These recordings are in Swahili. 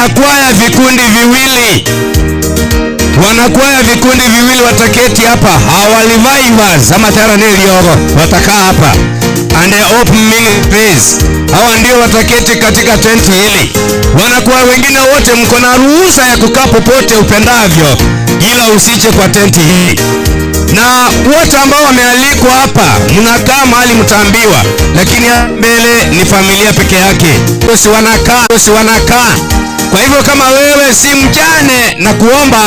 Wanakwaya vikundi viwili. Wanakwaya vikundi viwili wataketi hapa. Hawa revivers ama tara niliogo watakaa hapa. And the open ministries. Hawa ndio wataketi katika tenti hili. Wanakwaya wengine wote mko na ruhusa ya kukaa popote upendavyo, ila usiche kwa tenti hii. Na wote ambao wamealikwa hapa, mnakaa mahali mtaambiwa, lakini mbele ni familia peke yake. Si wanakaa, si wanakaa. Kwa hivyo kama wewe si mjane na kuomba,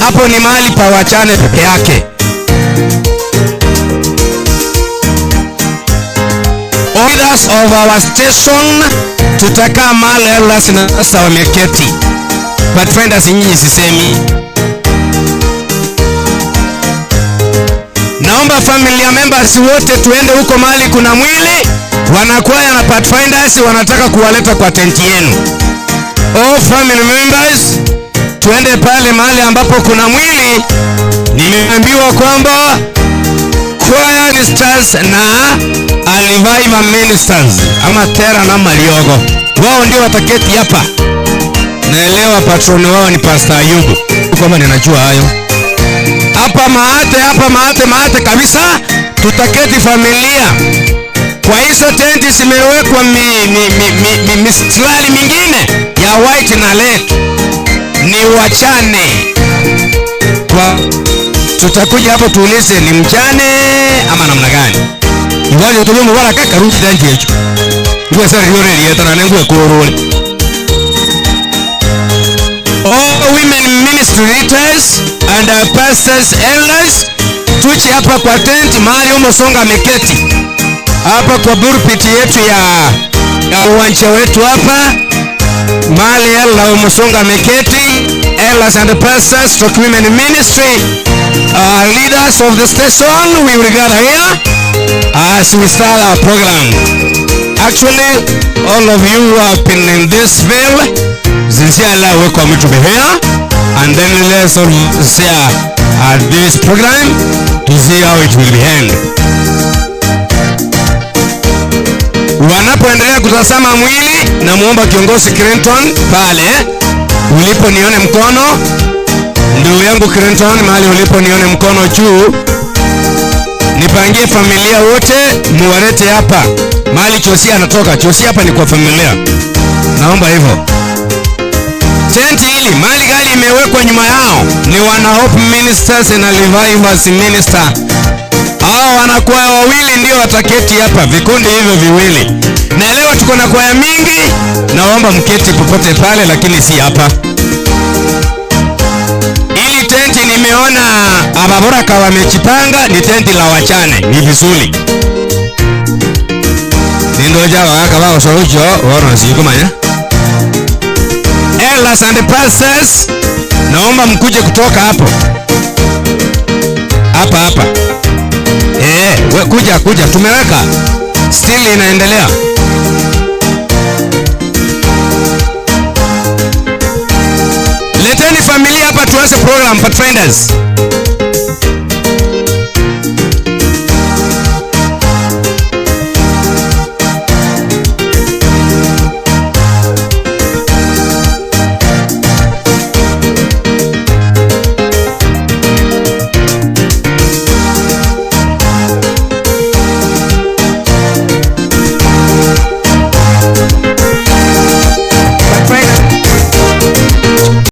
hapo ni mahali pa wachane peke yake. Leaders of our station, tutakaa mahali elders na sasa wameketi. Pathfinders nyinyi sisemi. Naomba familia members wote tuende huko mahali kuna mwili. Wanakwaya na Pathfinders wanataka kuwaleta kwa tenti yenu. All family members tuende pale mahali ambapo kuna mwili. Nimeambiwa kwamba choir ministers na revival ministers ama tera na maliogo, wao ndio wataketi hapa. Naelewa patroni wao ni Pastor Ayubu, kwamba ninajua hayo. Hapa maate, hapa maate, maate kabisa, tutaketi familia. Kwa hizo tenti zimewekwa mistari mingine ya white na red, ni wachane. Kwa tutakuja hapo tuulize ni mjane ama namna gani. Iwaje tulimu wala kaka ruti tenti hicho. Ngwe sasa riore rieta na ngwe kurule. All women ministry leaders and pastors, elders, tuche hapa kwa tent mahali Omosonga ameketi. Hapa kwa pulpit yetu ya uwanja wetu hapa, mahali elder Omosonga ameketi, elders and pastors, stroke women ministry, leaders of the station, we will gather here as we start our program. Actually, all of you who have been in this field, sincerely welcome you to be here, and then let's all share this program to see how it will be end. Wanapoendelea kutazama mwili, namuomba kiongozi Clinton pale ulipo nione mkono. Ndugu yangu Clinton, mahali ulipo nione mkono juu. Nipangie familia wote muwalete hapa mahali Josia anatoka. Josia hapa ni kwa familia, naomba hivyo. Tenti hili mahali gari imewekwa nyuma yao ni wana Hope Ministers na Revivers Minister. Hao wanakwaya wawili ndio wataketi hapa, vikundi hivyo viwili. Naelewa tuko na kwaya mingi, naomba mketi popote pale, lakini si hapa. Ili tenti nimeona ababoraka wamejipanga, ni tenti la wachane, ni vizuri. Nindoja waka wao solujo wana sikumanya. Elders and pastors, naomba mkuje kutoka hapo. Hapa hapa. Kuja kuja, tumeweka. Still inaendelea. Leteni familia hapa tuanze program, Pathfinders.